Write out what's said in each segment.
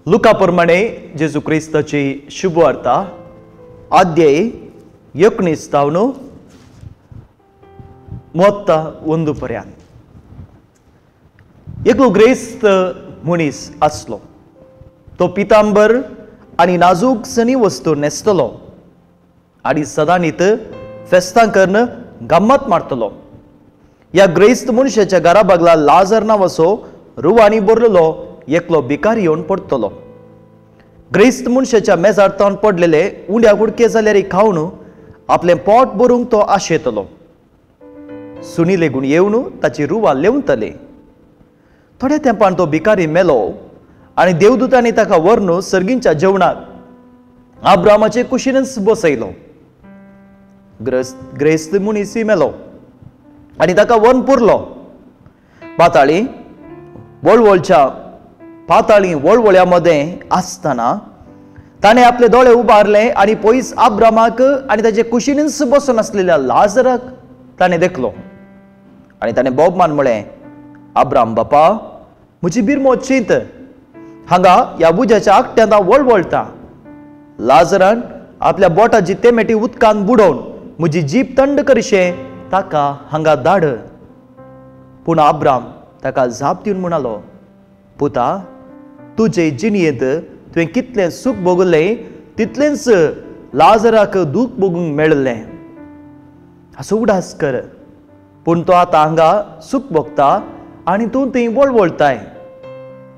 लुका प्रमाणे जेजू क्रिस्ताची शुभवार्ता अध्याय 19 31 पर्यंत. एकलो ग्रेस्त मनीस आसलो. तो पितांबर आनी नाजूक सनी वस्तू न्हेसतलो आनी सदांनीत फेस्तां करून गम्मत मारतलो. ह्या ग्रेस्त मनशाच्या घरा बागला लाजर नांवाचो रुवांनी भरलेलो एकलो भिकारी येवन पडटलो. ग्रेस्त मनशाच्या मेजार तावन पडलेले उंड्या कुडके जाल्यार खावन आपलें पोट भरूंक तो आशेतलो. सुणी लेगून येवन ताची रुवां लेवतले. थोड्या तेंपान तो भिकारी मेलो आनी देवदूतांनी ताका व्हरून सर्गींच्या जेवणाक आब्रामाचे कुशीनच बसयलो. ग्रेस्त मनीसय मेलो आनी ताका व्हरून पुरलो. पाताळी वळवळच्या पाताळी वळवळ्या मदें आसतना ताणें आपले दोळे उबारले आनी पयस आब्रामाक आनी ताचे कुशीनच बसून आसलेल्या लाजराक ताणें देखलो आनी ताणें बोबमान म्हळें, आब्राम बापा, म्हजी बिरमो चिंत, हांगा ह्या उज्याच्या आकट्यांत हांव वळवळटा. लाजरान आपल्या बोटाची तेमेटी उदकान बुडोवन म्हजी जीब थंड करशें ताका हांगा धाड. पूण आब्राम ताका जाप दिवन म्हणालो, पुता, तुजे जिणयेंत तुवें कितलें सूख भोगलें तितलेंच लाजराक दूख भोगूंक मेळिल्लें. हाचो उडास कर, पूण तो आतां हांगा सूख भोगता आनी तूं थंय वळवळटाय.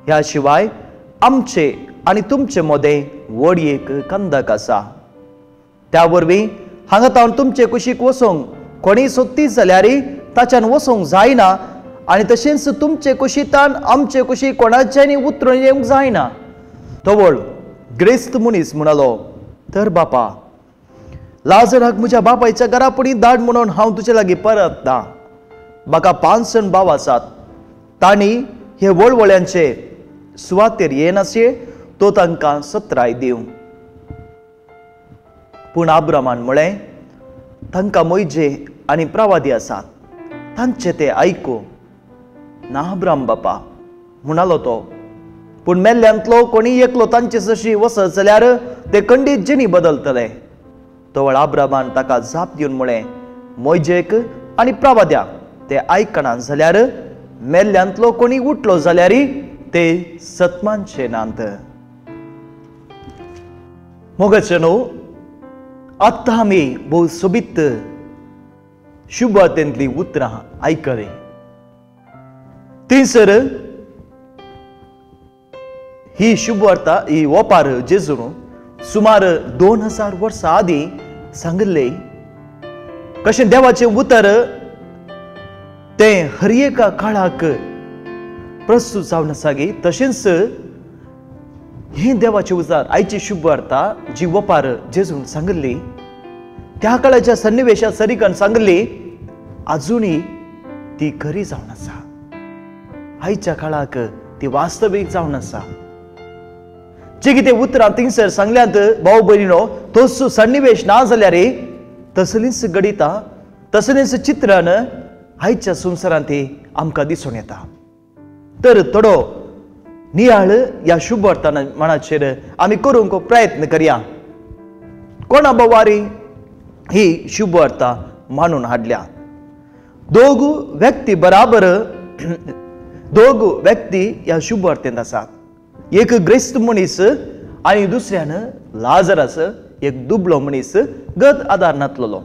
ह्या शिवाय आमचे आनी तुमचे मदें व्हड एक कंदक आसा. त्या वरवीं हांगा तावन तुमचे कुशीक वचूंक कोणीय सोदती जाल्यार ताच्यान वचूंक जायना आनी तशेंच तुमचे कुशीतान आमचे कुशीक कोणाच्यानी उतरून येवंक जायना. तवळ ग्रेस्त मनीस म्हणालो, तर बापा, लाजराक म्हज्या बापायच्या घरा पुणी धाड म्हणून हांव तुजे लागीं परत ना. म्हाका 5 जाण भाव आसात, तांणी हे वळवळ्यांचे सुवातेर येनाशे तो तांकां सत्राय दिवं. पूण आब्रामान म्हळें, तांकां मोयजे आनी प्रवादी आसात, तांचे ते आयकूं. ना आब्राम बापा, म्हणालो तो, पूण मेल्ल्यांतलो कोणी एकलो तांचे जशी वचत जाल्यार ते खंडीत जिणी बदलतले. तवळ आब्रामान ताका जाप दिवन म्हळें, मोयजेक आनी प्रवाद्याक ते आयकना जाल्यार मेल्ल्यांतलो कोणी उठलो जाल्यार ते सतमानचे नात. मोगाचे न्हू, आत्तां आमी भोव सोबीत शुभवार्तेंतलीं उतरां आयकलीं. थंयसर ही शुभवार्ता, ही ओपार जेजून सुमार 2000 वर्सां आदीं सांगिल्ली. कशें देवाचें उतर तें हर एका काळाक प्रस्तूत जावन आसा गी, तशेंच हें देवाचें उतर, आयची शुभवार्ता जी ओपार जेजून सांगिल्ली त्या काळाच्या सन्निवेशात सरीकन सांगिल्ली, आजुनूय ती खरी जावन आसा. आयच्या काळाक ती वास्तवीक जावन आसा. जे कितें उतरां थिंगसर सांगल्यांत भाव भयणीनो, तोच सन्निवेश ना जाल्यार तसलींच घडितां, तसलेंच चित्रण आयच्या संवसारांत आमकां दिसून येता. तर थोडो नियाळ ह्या शुभवर्तमानाचेर आमी करूंक प्रयत्न करया. कोणा बवारी ही शुभवार्ता मानून हाडल्या. दोग व्यक्ती बराबर दोग व्यक्ती ह्या शुभवार्तेंत आसात. एक ग्रेस्त मनीस आनी दुसऱ्यान लाजरास एक दुबळो मनीस गत आदार नातलेलो.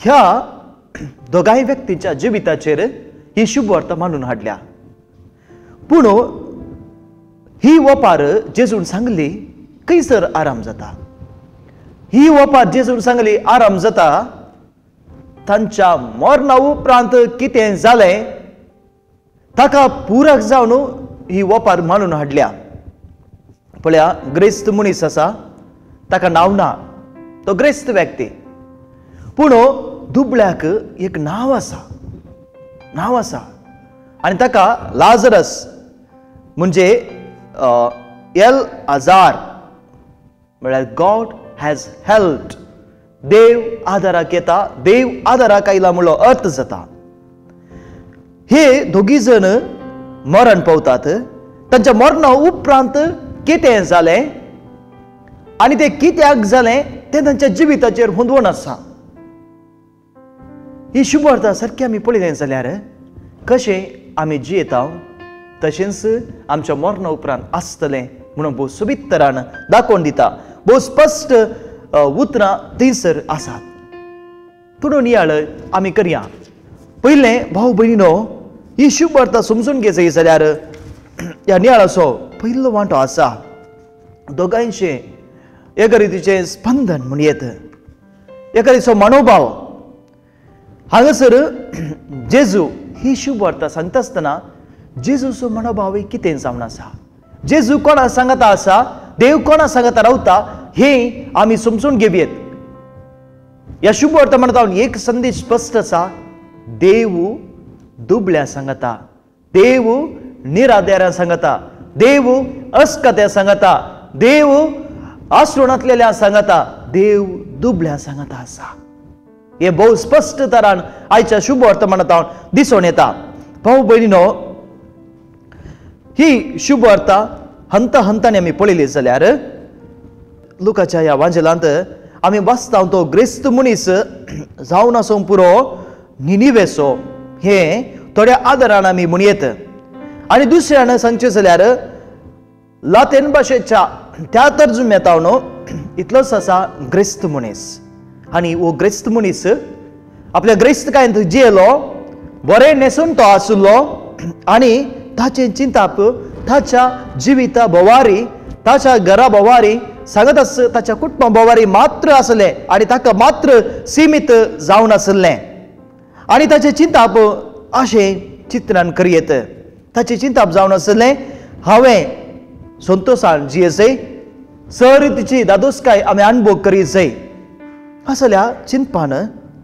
ह्या दोगांय व्यक्तींच्या जिविताचेर ही शुभवार्ता मांडून हाडल्या. पूण ही ओपार जेजून सांगली खंयसर आराम जाता. ही ओपार जेजून सांगली आराम जाता तांच्या मरणा उपरांत कितें जालें ताका पुरक जावन ही ओपार मांडून हाडल्या. पळया, ग्रेस्त मनीस आसा, ताका नांव ना, तो ग्रेस्त व्यक्ती, पूण दुबळ्याक एक नांव आसा, नांव आसा आनी ताका लाजरस म्हणजे एल आजार म्हळ्यार गॉड हॅज हेल्प्ड, देव आदाराक येता, देव आदाराक आयला म्हणलो अर्थ जाता. हे दोगी जण मरण पावतात. तांच्या मरणा उपरांत कितें जालें आनी तें कित्याक जालें तें तांच्या जिविताचेर हुंदवण आसा. ही शुभवार्ता सारकी आमी पळयलें जाल्यार कशें आमी जियेता तशेंच आमच्या मरणा उपरांत आसतलें म्हणून भोव सोबीत तरान दाखोवन दिता. भोव स्पश्ट उतरां थंयसर आसात. थोडो नियाळ आमी करया. पयलें भाव भयणीनो, ही शुभवार्ता समजून घेवची जाल्यार ह्या नियाळाचो पयलो वांटो आसा दोगांयचें एका रितीचें स्पंदन म्हणयेत, एका रितीचो मनोभाव. हांगासर जेजू ही शुभवार्ता सांगता आसतना जेजूचो मनोभाव कितें जावन आसा, जेजू कोणा सांगता आसा, देव कोणा सांगता रावता हें आमी समजून घेवयेत. ह्या शुभवार्ता म्हणटा एक संदेश स्पश्ट आसा, देव दुबळ्या सांगता, देव निराधारा सांगता, देव अस्कत्या सांगता, देव आसरोणांतलेल्या सांगता, देव दुबळ्या सांगता आसा. हे भोव स्पश्ट तरान आयच्या शुभवार्ता म्हणटा दिसून येता. भाव भयणीनो, ही शुभवार्ता हंत हंताने आमी पळयली जाल्यार लुकाच्या ह्या वांजेलांत आमी वाचता तो ग्रेस्त मनीस जावन आसूंक पुरो निनिवेचो हे थोड्या आदारान आमी म्हणयेत. आनी दुसऱ्यान सांगचें जाल्यार लातीन भाशेच्या त्या तर्जुम्यांत इतलोच आसा ग्रेस्त मनीस. आनी हो ग्रेस्त मनीस आपल्या ग्रेस्तकायेंत जियेलो, बरें न्हेसून तो आशिल्लो आनी ताचें चिंताप ताच्या जिविता भोवारी, ताच्या घरा भोवारी सांगत आस, ताच्या कुटुंबा भोवारी मात्र आसलें आनी ताका मात्र सिमीत जावन आसलें. आनी ताचें चिंताप अशें चित्रान करयेत. ताचें चिंताप जावन आसलें हांवें संतोशान जियेजय, सर तिची दादोसकाय आमी अणभव करीत असल्या चिंतपान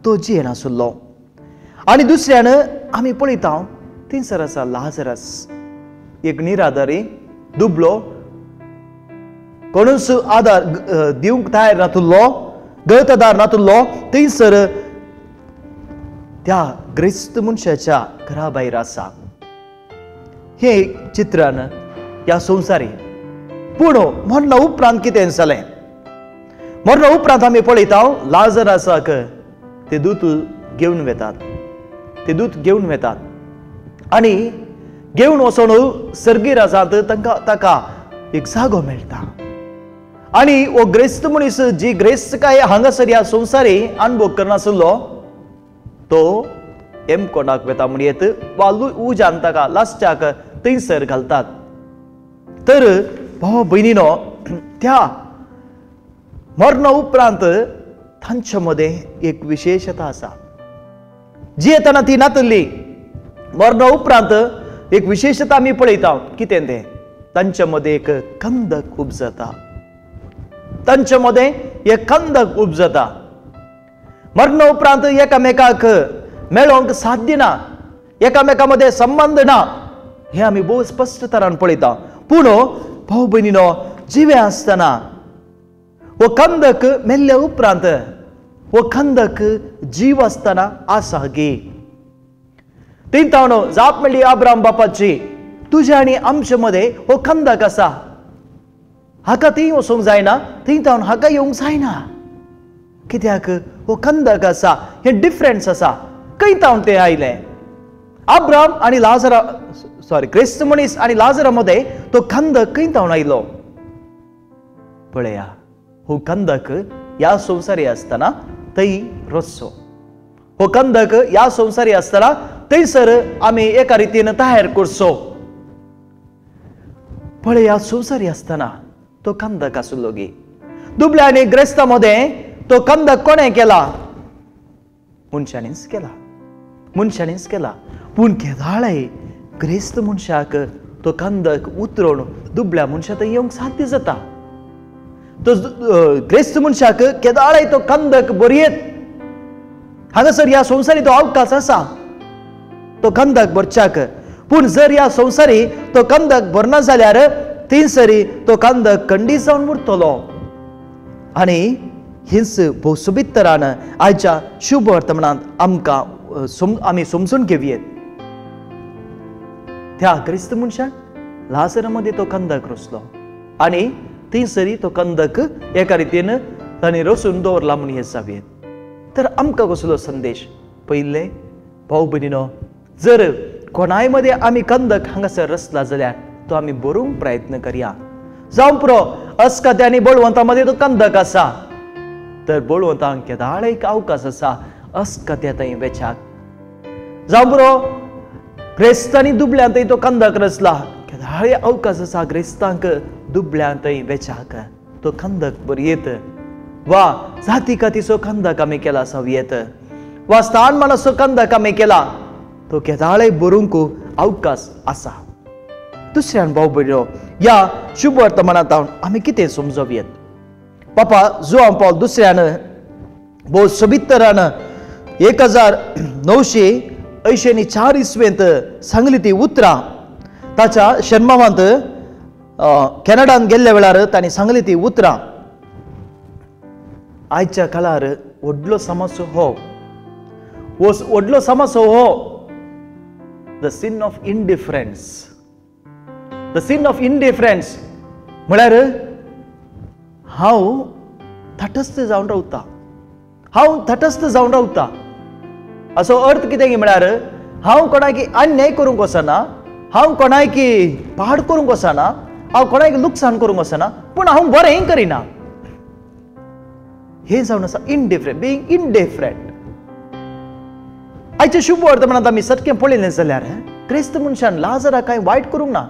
तो जियेनासलो. आनी दुसऱ्यान आमी पळयता थंयसर आसा लाजरस, एक निराधारी दुबलो, कोणूच आदार दिवंक तयार नातुल्लो, गळतदार नातुल्लो. थंयसर त्या ग्रेस्त मनशाच्या घरा भायर आसा. हे चित्रान ह्या संवसारी. पूण मरणा उपरांत कितें जालें? मरणा उपरांत आमी पळयता लाजरासाक ते दूत घेवन वेतात, ते दूत घेवन वेतात आनी घेवन वचून सर्गी राजांत तांकां ताका एक जागो मेळटा. आनी हो ग्रेस्त मनीस जी ग्रेस्तकाय हांगासर ह्या संवसारी अणभव करनासलो तो एमकोणाक वेता म्हणयेत वा उज्यान ताका लास्टाक थंयसर घालतात. तर भाव भयणीनो, त्या मरणा उपरांत तांचे मदें एक विशेशता आसा. जियेतना ती नातल्ली, मरणा उपरांत एक विशेशता आमी पळयता. कितें तें? तांचे मदें एक कंदक उपजता, तांचे मदें एक कंदक उपजता. मरणा उपरांत एकामेकाक मेळोवंक साध्य ना, एकामेका मदें संबंद ना, हें आमी भोव स्पश्ट तरान पळयता. पूण भाव भयणीनो, जिवे आसतना हो कंदक मेल्ल्या उपरांत हो कंदक जीव आसतना आसा गे. थंय जाप मेळ्ळी आब्राम बापाची, तुज्या आनी आमचे मदें हो कंदक आसा, हाका थंय वचूंक जायना, थंय तावन हाका येवंक जायना, कित्याक हो कंदक आसा, हें डिफरन्स आसा. खंय तावन तें आयलें? आब्राम आनी लाजरा, सॉरी, क्रिस्त मनीस आनी लाजरा मदें तो कंदक खंय तावन आयलो? पळया, हो कंदक ह्या संवसारी आसतना थंय रचचो, हो कंदक ह्या संवसारी आसतना थंयसर आमी एका रितीन तयार करचो. पळया, संवसारी आसतना तो कंदक आसलो गी. दुबळ्या आनी ग्रेस्ता मदें तो कंदक कोणें केला? मनशांनीच केला, मनशांनीच केला. पूण केदाळय ग्रेस्त मनशाक तो कंदक उतरोवन दुबळ्या मनशा थंय येवंक साध्य जाता. तो ग्रेस्त मनशाक केदाळय तो कंदक बरयत. हांगासर ह्या संवसारी तो अवकाश आसा तो कंदक भरच्याक. पूण जर ह्या संवसारी तो कंदक भरना जाल्यार थंयसरी तो कंदक खंडीत जावन उरतलो. आनी हीच भोव सोबीत तरान आयच्या शुभ वर्तमानांत आमकां आमी समजून घेवयेत. त्या क्रिस्त मनशान लाजरा मदीं तो कंदक रचलो आनी थंयसरी तो कंदक एका रितीन ताणें रचून दवरला म्हूण हें जावयेत. तर आमकां कसलो संदेश? पयलें भाव भयणीनो, जर कोणाय मदीं आमी कंदक हांगासर रचला जाल्यार तो आमी बरोवंक प्रयत्न करया. जावं पुरो अस्कत्या आनी बळवंता मदीं तो कंदक आसा, तर बळवंतांक केदाळ एक अवकाश आसा अस्कत्या थंय वेच्याक. जावं पुरो ग्रेस्त आनी दुबळ्यां थंय तो कंदक रचला, केदाळ अवकाश आसा ग्रेस्तांक दुबळ्यां थंय वेच्याक तो कंदक बरयेत. वा जाती कातीचो कंदक आमी केला जावयेत, वा स्थान मानाचो कंदक आमी केला, तो केदाळय बरोवंक अवकाश आसा. दुसऱ्यान भाव भयणीनो, ह्या शुभ वर्तमानांत आमी कितें समजोवयेत? पापा जुआंव पावल दुसऱ्यान भोव सोबीत तरान 1984 इसवेंत सांगली ती उतरां ताच्या शेर्मांवांत कॅनडान गेल्ल्या वेळार तांणी सांगली ती उतरां. आयच्या काळार व्हडलो समस्या हो, व्हडलो समस्या हो the sin of indifference. The sin of indifference म्हळ्यार हांव तटस्थ जावन रावता, हांव तटस्थ जावन रावता. असो अर्थ कितें म्हळ्यार हांव कोणाक अन्याय करूंक वचना, हांव कोणाक पाड करूंक वचना, हांव कोणाक लुकसाण करूंक वचना, पूण हांव बरेंय करिना. हें जावन आसा इनडिफरंट, बिंग इनडिफरंट. आयच्या शुभ वर्तमानांत आमी सारकें पळयलें जाल्यार क्रिस्त मनशान लाजराक कांय वायट करूंक ना.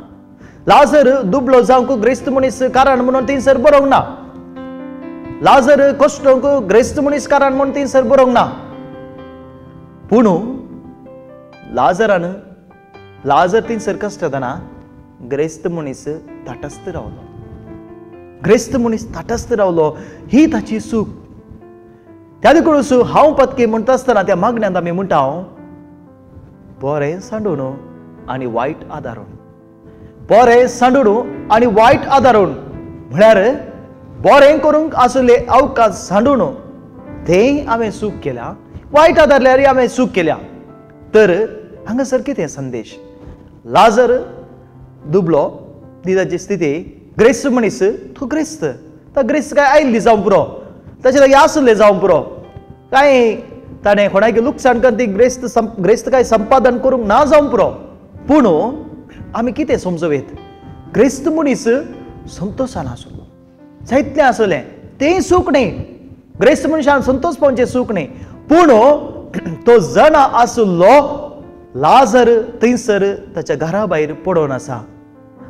लाजर दुबळो जावंक ग्रेस्त मनीस कारण म्हणून थंयसर बरोवंक ना, लाजर कश्टोंक ग्रेस्त मनीस कारण म्हणून थंयसर बरोवंक ना. पूण लाजरान लाजर थंयसर कश्टतना ग्रेस्त मनीस तटस्थ रावलो, ग्रेस्त मनीस तटस्थ रावलो. ही ताची चूक. त्या देखून हांव पत्की म्हणटा आसतना त्या मागण्यांत आमी म्हणटा हांव बरें सांडून आनी वायट आदारून, बरें सांडून आनी वायट आदारून म्हळ्यार बरें करूंक आसले अवकाश सांडून तें हांवें चूक केल्या, वायट आदारल्यार हांवें चूक केल्या. तर हांगासर कितें संदेश? लाजर दुबलो, ती ताची स्थिती, ग्रेस्त मनीस तो ग्रेस्त, तो ग्रेस्त काय आयिल्ली जावं पुरो, ताचे लागीं आसले जावं पुरो, कांय ताणें कोणाक लुकसाण करून ती ग्रेस्त ग्रेस्त काय संपादन करूंक ना जावं पुरो. पूण आमी कितें समजोवयेत? ग्रेस्त मनीस संतोशान आसलो, जायतलें आसलें तें सूख न्ही, ग्रेस्त मनशान संतोश पावचें सूख न्ही. पूण तो जाणा आसलो लाजर थंयसर ताच्या घरा भायर पडोवन आसा.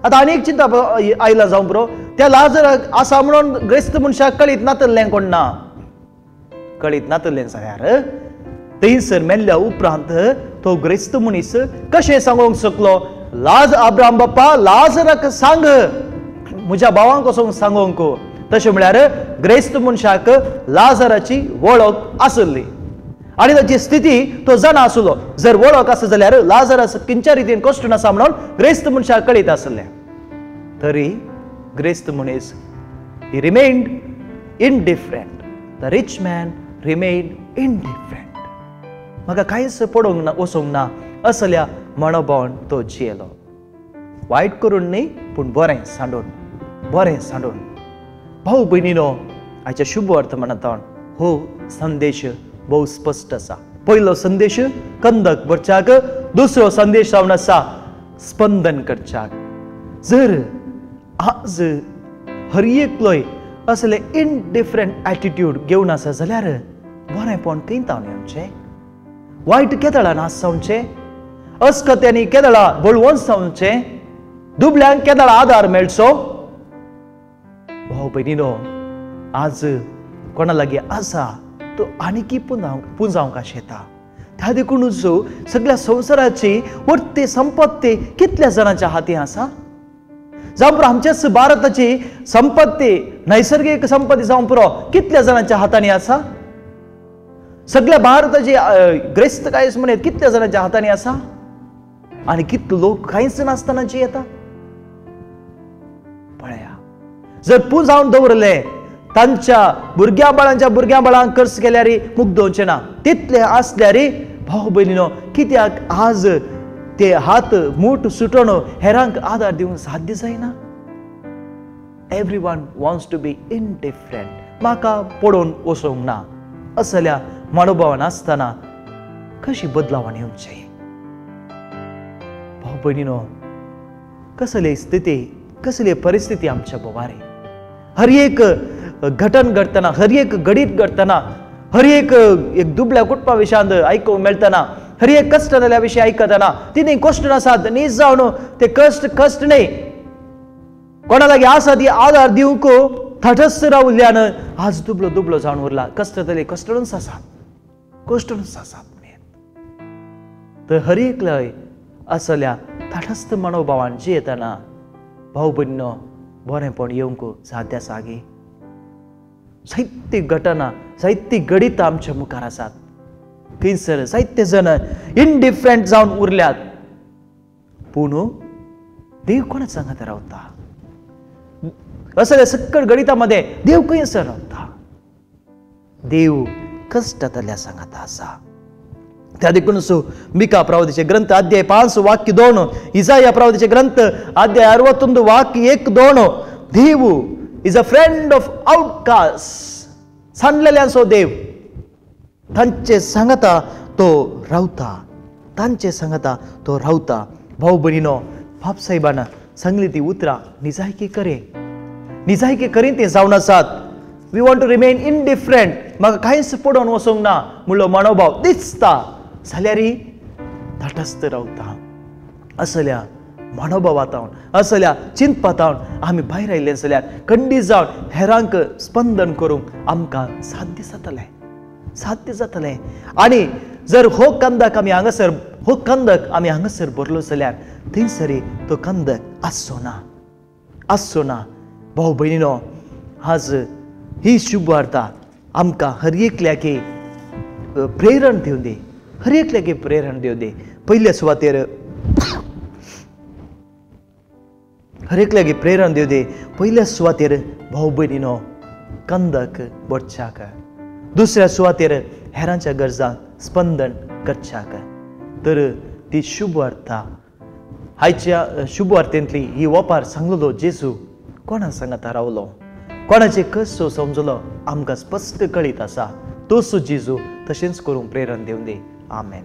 आतां आनी एक चिंता आयला जावं पुरो, त्या लाजराक आसा म्हणून ग्रेस्त मनशाक कळीत नातल्लें कोण ना, कळीत नातल्लें जाल्यार थंयसर मेल्ल्या उपरांत तो ग्रेस्त मनीस कशें सांगूंक शकलो? लाज अब्राहम बाप्पा लाजराक सांग, म्हज्या भावांक वचूंक सांगूंक. तशें म्हळ्यार ग्रेस्त मनशाक लाजराची वळख आसली आनी ताची स्थिती तो जाणा आसलो. जर वळख आसा जाल्यार लाजराक खंयच्या रितीन कश्ट नासा म्हणून ग्रेस्त मनशाक कळीत आसलें. तरी ग्रेस्त मनीस he remained indifferent. The rich man remained indifferent. म्हाका कांयच पडोवंक ना, वचूंक ना असल्या मनोभावान तो जियेलो. वायट करून न्ही, पूण बरें सांडून, बरें सांडून. भाऊ भयणीनो, आयच्या शुभ वर्तमानांत हो संदेश भोव स्पश्ट आसा. पयलो संदेश कंदक भरच्याक, दुसरो संदेश जावन आसा स्पंदन करच्याक. जर आज हर एकलोय असले इनडिफरंट एटिट्यूड घेवन आसा जाल्यार बरेंपण खंय तावन येवचें, वायट केदळा नास जावचें, अस्कत्यांनी केदळा बळवंत जावचें, दुबळ्यांक केदळा आदार मेळचो. भाव भयणीनो, आज कोणा लागीं आसा तो आनीकी पुंजावंक आशेता. त्या देखूनच सगळ्या संवसाराची वर्ती संपत्ती कितल्या जाणांच्या हाती आसा? जावं पुरो आमच्याच भारताची संपत्ती, नैसर्गिक संपत्ती जावं पुरो कितल्या जाणांच्या हातांनी आसा? सगळ्या भारताची ग्रेस्त काय म्हणत कितल्या जाणांच्या हातांनी आसा? आनी कितलो लोक कांयच नासतना जी येता पळया. जर पुंजावन दवरले तांच्या भुरग्यां बाळांच्या भुरग्यां बाळांक खर्च केल्यार मुग्दोवचें ना. तितले आसल्यार भाव भयणीनो कित्याक आज ते हात मूठ सुटोवन हेरांक आदार दिवंक साध्य जायना? Everyone wants to be indifferent. म्हाका पडोवन वचोंक ना असल्या मनोभावान आसतना कशी बदलावान येवचें? भाव भयणीनो, कसली स्थिती, कसली परिस्थिती आमच्या बोवारे. हर एक घटन घडटना, हर एक घडीत घडटना, हर एक एक दुबळ्या कुटुंबा विशयांत आयकूंक मेळटना, हर एक कश्ट जाल्ल्या विशय आयकतना, तिनी कश्ट आसात नीज जावन ते कश्ट कश्ट न्हय, कोणा लागीं आसा ती आदार दिवंक तटस्थ रावल्ल्यान आज दुबळो दुबळो जावन उरला. कश्ट जाले कश्टूच आसात, कश्टूच आसात. तर हर एकलय असल्या तटस्थ मनोभावान जियेतना भाव भयणीनो बरेंपण येवंक साध्य आसा गे? जायती घटना, जायती घडितां आमच्या मुखार आसात. थंयसर जायते जण इनडिफरंट जावन उरल्यात, पूण देव कोणा सांगात रावता? असल्या सकळ घडितां मदें देव खंयसर रावता? देव कश्टांतल्या सांगाता आसा. त्या देखून मिका प्रवादीचे ग्रंथ अध्याय 5 वाक्य 2, इजाया प्रवादीचे ग्रंथ अध्याय 61 वाक्य 1 2, देव is a friend of outcast. सांडलेल्यांचो देव, तांचे सांगता तो रावता, तांचे सांगता तो रावता. भाव भयणीनो, बाप साहेबान सांगली ती उतरां निजायकी करे, निजायकी करीन ती जावन आसात. We want to remain indifferent. म्हाका कांयच पडोवन वचूंक ना म्हणलो मनोभाव दिसता जाल्यार तटस्थ रावता. असल्या मनोभावांत, असल्या चिंतपातावन आमी भायर आयिल्ले जाल्यार खंडीत जावन हेरांक स्पंदन करूंक आमकां साध्य जातलें, साध्य जातलें. आनी जर हो कंदक आमी हांगासर, हो कंदक आमी हांगासर भरलो जाल्यार थंयसर तो कंदक आसचो ना, आसचो ना. भाव भयणीनो, आज ही शुभवार्ता आमकां हर एकल्याक प्रेरण दिवं दी, हर एकल्याक प्रेरण दिवं दी. पयल्या सुवातेर हर एकल्याक प्रेरण दिवं दी. पयल्या सुवातेर भाव भयणीनो कंदक भरच्याक, दुसऱ्या सुवातेर हेरांच्या गरजांक स्पंदन करच्याक. तर ती शुभवार्ता, आयच्या शुभवार्तेंतली ही ओपार सांगलेलो जेजू कोणा सांगाता रावलो, कोणाचे कसो समजलो आमकां स्पश्ट कळीत आसा. तोच जेजू तशेंच करूंक प्रेरण दिवं दी. आमेन.